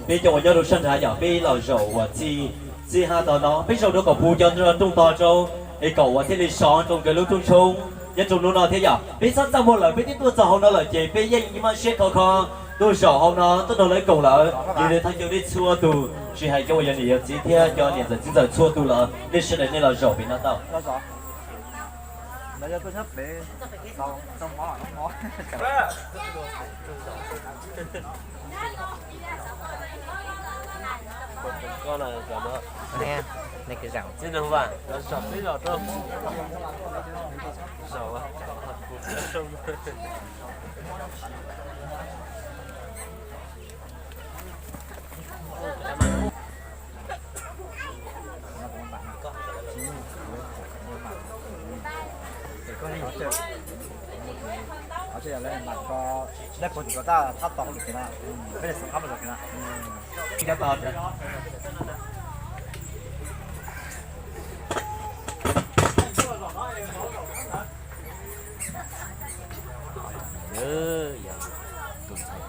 Peb cov uas nyob rau sab nrad yog peb los zaum uas txij, txij hav tog no, peb zaum rau kom puv cov rooj tog rau, es kom uas thiaj li sov rau nkawd lub rooj tshoob nyob rau hnub no thiab yog peb txhob txaj muag lawm, peb twb tuaj txog hauv no lawm ces peb yeej maj siab khov kho tuaj zaum hauv no tuaj nrog lawv koom lawm. Yog li thov caw nej txhua tus, tsis hais cov uas yog niam yog txiv thiab cov niam ntxawm txiv ntxawm txhua tus lawm, nej sawv daws nej los zaum pem no tau. Yog tus ntxhais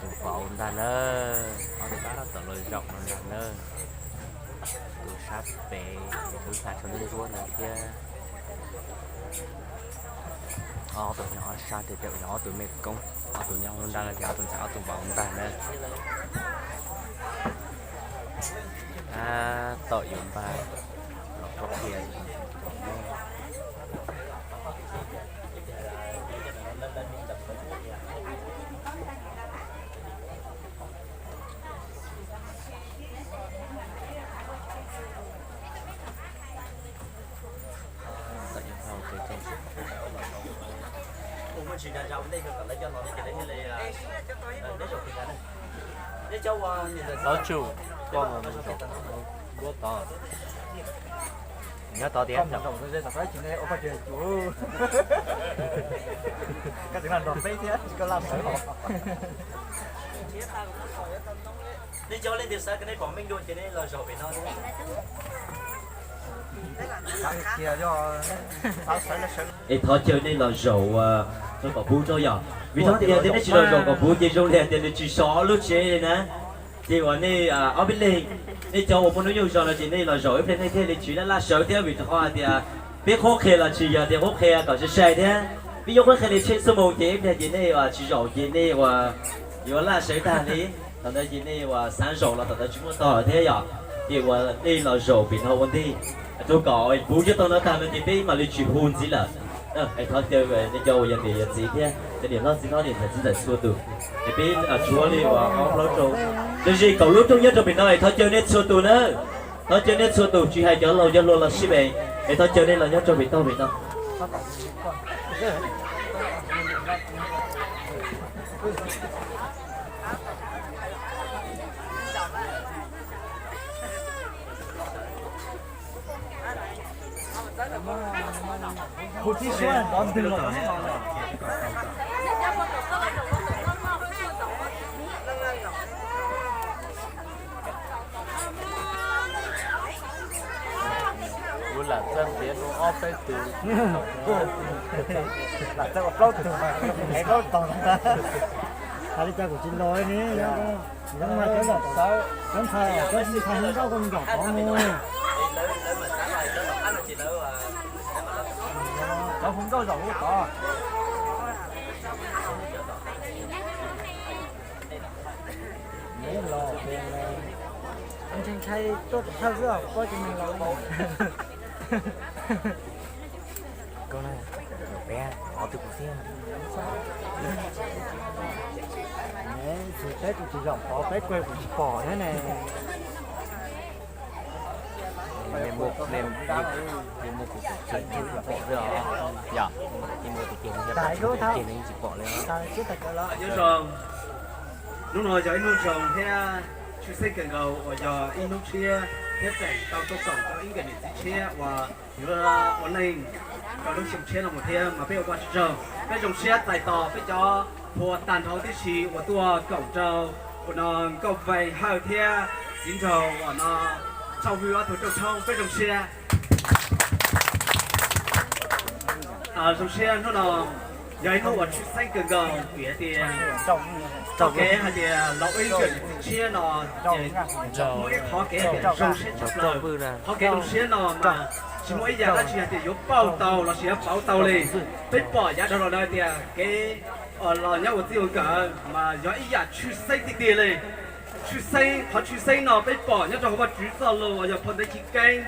tus vauv ntag na, ob tug tab tom los zaum no ntag na. Tus sab pem tus xa tsho ntsuab ntsuab ntawd thiab. Ob tug nyob ob sab tiag tiag, yog ob tug mej koob, ob tug nyob hauv ntag ces ob tug ntxhais ob tug vauv ntag na. Tab tom yuav npaj los qhov tiag. Tov tsum, koj mus zaum nruab tod. Nyob tod tiag. Nej cov leej twg xav kom nej pom meej dua ces nej los zaum pem no. Es thov caw nej los zaum rau kom puv rau yom, vim rau tias yog tias nej tsis los zaum kom puv ces zoo li hais tias nws tsis sov lub tsev li na. Ces uas nej ob peb leeg, nej cov uas muaj hnub nyoog zog no ces nej los zaum ib pliag nej thiaj li tsis laj laj sawv thiab, vim rau qhov hais tias peb qhuab qhia los tsis yog tias qhuab qhia kom sai sai thiab, peb yuav qhuab qhia li tsheej xuab moos ces ib pliag ces nej uas tsis zaum ces nej uas yuav laj sawv tag li. Thaum ntawd ces nej uas xav zaum los thaum ntawd tsis muaj tog lawm thiab yom. Ces uas nej los zaum pem no ua ntej rau kom puv cov tau no tag no ces peb mam li tsis hu ntxiv lawm. Es thov caw nej cov uas yog niam yog txiv thiab cov niam hlob txiv hlob niam ntxawm txiv ntxawm txhua tus, es peb tshuav li uas ob plaub rooj, tab sis kaum lub rooj nyob rau pem no es thov caw nej txhua tus na. Thov caw nej txhua tus tsis hais cov laus cov hluas los sib pem, es thov caw nej los nyob rau pem toj pem no. Kuv lam txawj ntiav rau ob peb tug. Lam txawj ua plaub tug, ev plaub tog. Hais li cas kuv tsis los li. Cov ntxhais, cov ntxhais hu nkauj koj zaum tod mus. Cov hu nkauj zaum hu tod. Ntshai ntshai tuaj tom thawj xwb os, pob ces neeg laus. Koj na, peb ob tug kuv thiab. Tsis peb kuv tsis zaum tod, peb kuj kuv tsis pom thiab ne. Yog, tsis pom li. Nyob zoo, hnub no yog ib hnub zoo thiab tshwj xeeb kawg nkaus uas yog ib hnub tshiab thiab tseem tau tuaj koom rau ib nkawm niam txiv tshiab uas yuav ua neej rau lub xyoo tshiab no mus thiab mas peb ua Vajtswv tsaug. Peb zoo siab txais tos peb cov phua tag nrho tib si uas tuaj koom rau uas no Nkauj Vees Hawj thiab txiv nraug uas no Tshauj Hwj ob tug rooj tshoob, peb zoo siab. Zoo siab hnub no Yog ib hnub uas tshwj xeeb kawg nkaus vim hais tias, txoj kev hais tias los ua ib nkawm niam txiv tshiab no, muaj ib qhov kev hais tias zoo siab tshaj plaws. Qhov kev zoo siab no mas tsis muaj ib yam dab tsi hais tias yuav pauj tau los sis yuav pauv tau li. Peb pom yav dhau los no hais tias kev los nyob ua txij ua nkawm mas yog ib yam tshwj xeeb tiag tiag li. Tshwj xeeb, qhov tshwj xeeb no peb pom nyob rau hauv Vajtswv txoj lus uas yog phau ntawv Chiv Keeb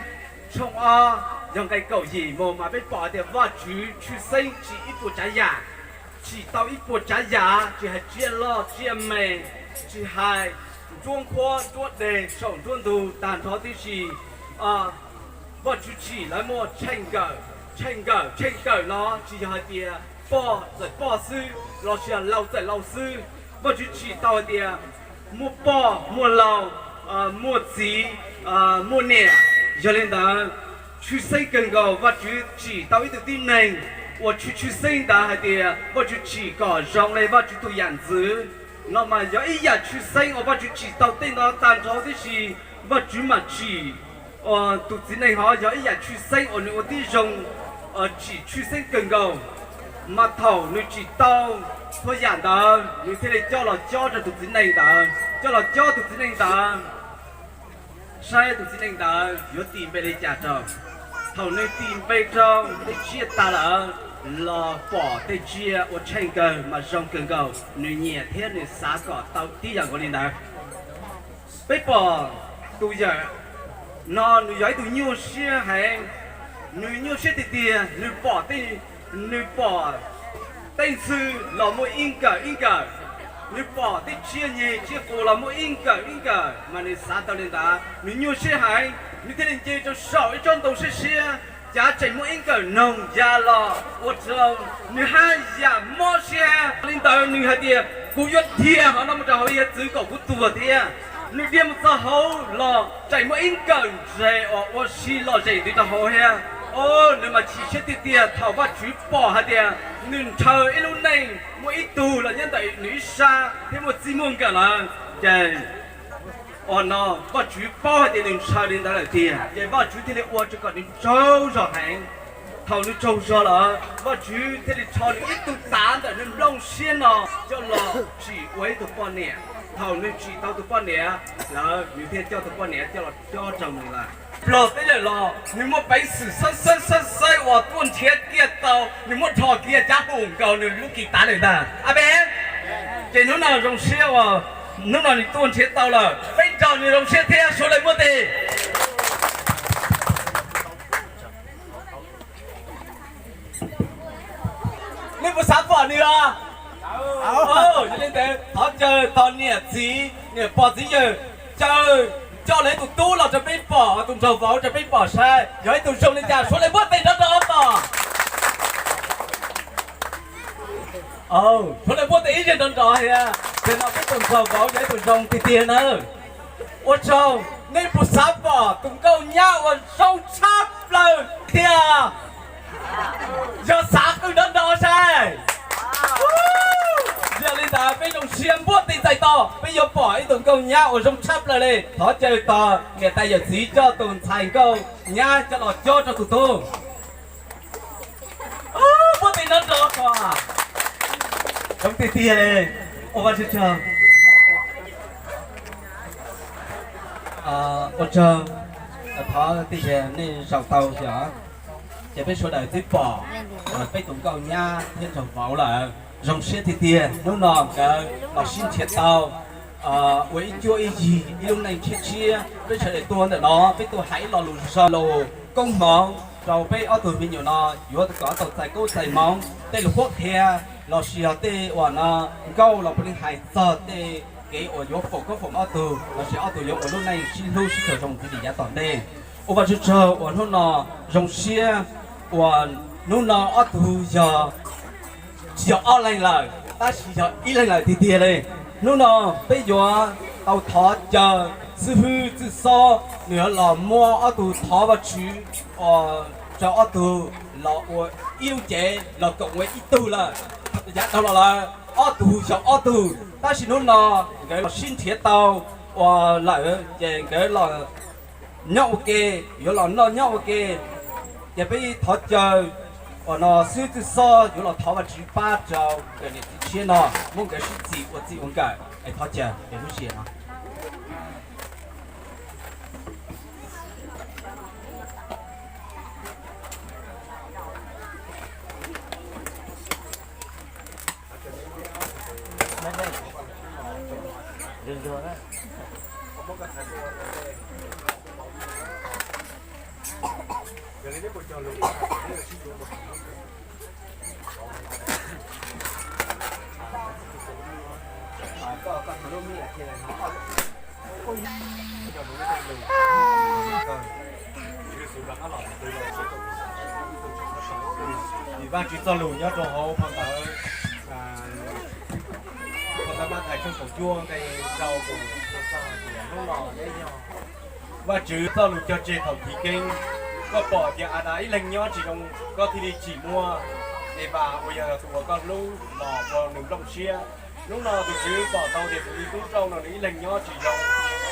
tshooj ob, yog nqe kaum yim mus mas peb pom hais tias Vajtswv tshwj xeeb tsim ib puas tsav yam, tsim tau ib puas tsav yam, tsis hais tsiaj loj tsiaj me, tsis hais nruab nqhuab nruab deg saum nruab ntug tag nrho tib si. Vajtswv tsim lawv muaj tsheej nkawm, tsheej nkawm, tsheej nkawm no tsis yog hais tias poj txawm poj xwb los sis yog laus txawm laus xwb. Vajtswv tsim tau hais tias muaj poj muaj laus, muaj txiv, muaj niam. Yog li ntawd, tshwj xeeb kawg nkaus Vajtswv tsim tau ib tug tib neeg uas tshwj tshwj xeeb ntawd hais tias Vajtswv tsim kom zoo li Vajtswv tus yam ntxwv. No mas yog ib yam tshwj xeeb uas Vajtswv tsim tau tej no tag nrho tib si. Vajtswv mam tsim tus txiv neeg hov yog ib yam tshwj xeeb uas nws ua tib zoo, tsim tshwj xeeb kawg nkaus. Mas thaum nws tsim tau txhua yam ntawd nws thiaj li coj los cob rau tus txiv neej ntawd, coj los cob tus txiv neej ntawd, saib tus txiv neej ntawd yuav tis npe li cas rau. Thaum nws tis npe rau tej tsiaj tas lawm los pom tej tsiaj ua tsheej kawg mas zoo kawg nkaus, nws nyiam thiab nws xav kom tau tib yam nkaus li ntawd. Peb pom tus yawm no nws yog ib tug nyuaj siab heev, nws nyuaj siab tiag tiag, nws pom tej, nws pom tej ntxhw los muaj ib nkawm ib nkawm, nws pom tej tsiaj nyeg tsiaj qus los muaj ib nkawm ib nkawm mas nws xav tau li ntawd, nws nyuaj siab heev, nws thiaj li nce rau saum ib tsob ntoo siab siab, cav tseem muaj ib nkawm noog ya los ua rau nws haj yam mob siab li ntawd. Nws hais tias kuv yuav dhia hov no mus rau hauv hiav txwv kom kuv tuag thiab. Nws dhia mus txog hauv los tseem muaj ib nkawm ntses uas ua si lom zem ntws rau hauv thiab. Nws mas chim siab tiag tiag thaum Vajtswv pom hais tias nws ntshaw ib lub neej muaj ib tug los nyob ntawm nws ib sab thiab muaj txij muaj nkawm lawm ces, no Vajtswv paub hais tias nws ntshaw li ntawd lawm tiag ces Vajtswv thiaj li ua rau kom nws tsaug zog heev. Thaum nws tsaug zog lawm Vajtswv thiaj li rho nws ib tug tav ntawm nws nplooj siab no coj los tsim ua ib tug poj niam. Thaum nws tsim tau tus poj niam lawm nws thiaj coj tus poj niam coj los cob rau nws lawm. Plog teb lawm los nws muaj peev xwm xab xab xab xab uas tuaj nrhiav kiag tau, nws muab rho kiag cab hum nkaus nws lub kis tav lawm ntag ab peb. Ces hnub no zoo siab uas hnub no nws tuaj nrhiav tau lawm, peb nrog nws zoo siab thiab suav leej muab tes. Nej puas xav pom nws os? Yog li ntawd thov caw tos niam txiv niam pog txiv yawg caw coj lawv tus tub los rau peb pom, tus nraug vauv rau peb pom saib yog ib tug zoo li cas, suav leej muab tes nrov nrov pom. Suav leej muab tes ib zag nrov nrov thiab, ces no peb tus nraug vauv yog ib tug zoo tiag tiag nawb. Ua tsaug, nej puas xav pom tus nkauj nyab uas zoo tshaj plaws tiag? Yog xav qw nrov nrov saib. Yog li ntawd peb zoo siab npuaj tes txais tos, peb yuav pom ib tug nkauj nyab uas zoo tshaj plaws li. Thov caw tos niam tais yawm txiv coj tus ntxhais nkauj nyab coj los cob rau tus tub. Npuaj tes nrov nrov ko. Zoo tiag tiag li. Ua Vajtswv tsaug. Ua tsaug, thov tias nej zaum tau xwb. Ces peb sawv daws twb pom peb tus nkauj nyab thiab nraug vauv lawm. Zoo siab tiag tiag, hnub no nkawd los sib nrhiav tau ua ib cuab ib yig ib lub neej tshiab tshiab. Peb sawv daws tuaj ntawm no peb tuaj hais ib lo lus zoo, lus koob hmoov rau peb ob tug me nyuam no, yuav kom tau txais koob txais hmoov. Tej lus qhuab qhia lossis yog tej uas no nkauj los puav leej hais txog tej kev uas yuav foom koob foom ob tug lossis ob tug yuav ua lub neej sib hlub sib txawm zoo ntxiv li yav tom ntej. Ua Vajtswv tsaug uas hnub no zoo siab uas hnub no ob tug yog tsis yog ob leeg lawm tab sis yog ib leeg lawm tiag tiag li. Hnub no peb yuav tau thov caw xib hwb Txwj Xob nws yuav los muab ob tug thov Vajtswv rau ob tug los ua ib lub cev los koom ua ib tug lawm. Yav dhau los lawm ob tug xyaum ob tug, tab sis hnub no nkawd los sib nrhiav tau uas lawm ces nkawd los nyob ua ke, yuav los noj nyob ua ke. Ces peb thov caw Qhov no xwb twb xob yuav los thov Vajtswv pab rau nkawm niam txiv tshiab no muab nkawd sib txim ua txij ua nkawm es thov caw es lub sij hawm no. Vim Vajtswv txoj lus nyob rau hauv phau ntawv, phau ntawv Mathais tshooj kaum cuaj nqe rau tus txog tias hnub no neb yog Vajtswv txoj lus cog tseg thaum chiv keeb. Koj pom tias Adas ib leeg nyob tsis zoo, koj thiaj li tsim muaj Evas uas yog tus uas koj hlub los ua nws nplooj siab. Hnub no tus Tswv pom tau tias tus me tub rauj no nws ib leeg nyob tsis zoo,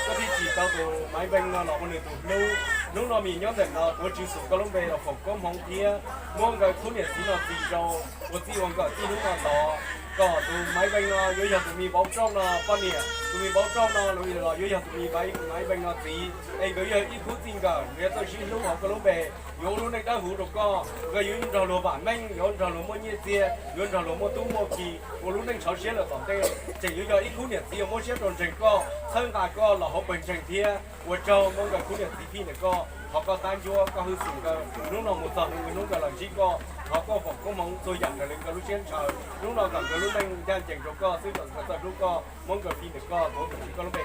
koj thiaj tsim tau tus Maiv Veej no los ua nws tus hlub. Hnub no me nyob ntawm no tuav Tswv Yexus koj lub npe los foom koob hmoov thiab muab nkawd khub niam txiv no txis rau ua txij ua nkawm txij hnub no tod, kom tus Maiv Veej no yuav yog tus me vauv rauj no poj niam, tus me vauv rauj no los yuav yog tus me Maiv Veej no txiv, es nkawd yog ib khub txij nkawm, nkawd yuav txawj sib hlub hauv koj lub npe, yuav ua lub neej dawb huv rau koj. Nkawd yuav nrog luag vam meej, yuav nrog luag muaj nyiaj txiag, yuav nrog luag muaj tub muaj ki, ua lub neej txhawv siab lawm tom ntej, tseem yuav yog ib khub niam txiv uas muab siab rau ntseeg koj, txhawb nqa koj los hauv pawg ntseeg thiab. Ua tsaug muab nkawd khub niam txiv phij ntawm koj, thov koj tab ncuab koj hwj xwm nkawd hnub no mus txog hnub nkawd los ntsib koj, thov koj foom koob hmoov txhua yam raws li nkawd lub siab ntshaw. Hnub no kom nkawd lub neej ncaj ncees rau koj xwb, kom nkawd txawj hlub koj, muab nkawd phij ntawm koj tuav tus Tswv koj lub npe.